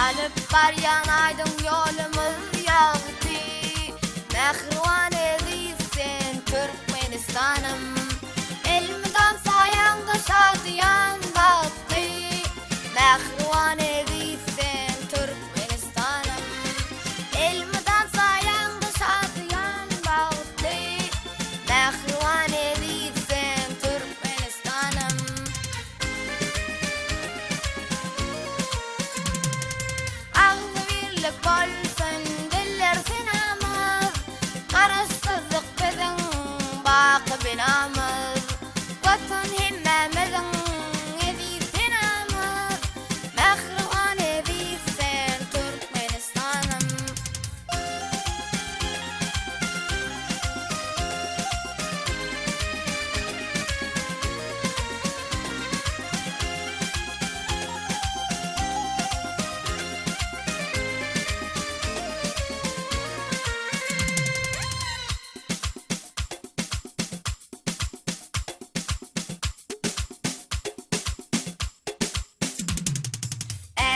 Alyp barýan aýdyň ýolumyz ýagty, Mähriban eziz sen Türkmenistanym. Elmydam saýaňda şadyýan bagtly, Mähriban eziz sen Türkmenistanym. Elmydam saýaňda şadyýan bagtly, Mähriban eziz sen Türkmenistanym. Agzybirlik bolsun diller senamyz, Garaşsyzlyk biziň baky binamyz, Watan hemmämiziň eziz penamyz, Mähriban eziz sen Türkmenistanym.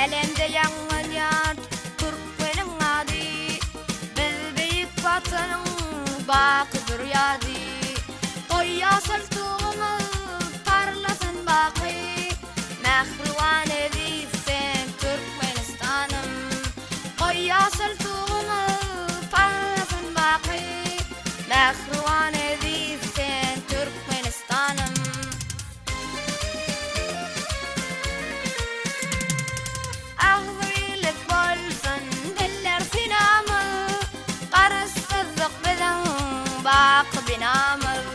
Älemde ýaňlanýar türkmeniň ady, Biz beýik Watanyň baky zürýady. Goý ýaşyl tugumyz parlasyn baky, Mähriban eziz sen Türkmenistanym. Goý ýaşyl tugumyz parlasyn baky, Mähriban eziz sen Türkmenistanym. Agzybirlik bolsun diller synamyz, Garaşsyzlyk biziň baky binamyz,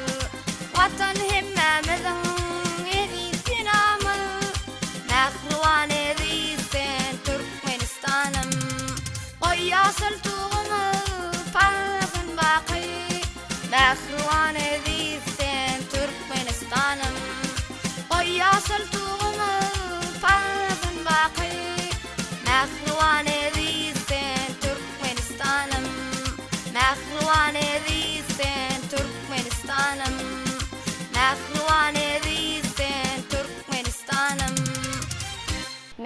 Watan hemmämiziň eziz penamyz, Mähriban eziz sen Türkmenistanym. Goý ýaşyl tugumyz parlasyn baky, Mähriban eziz sen Türkmenistanym. Goý ýaşyl tugumyz.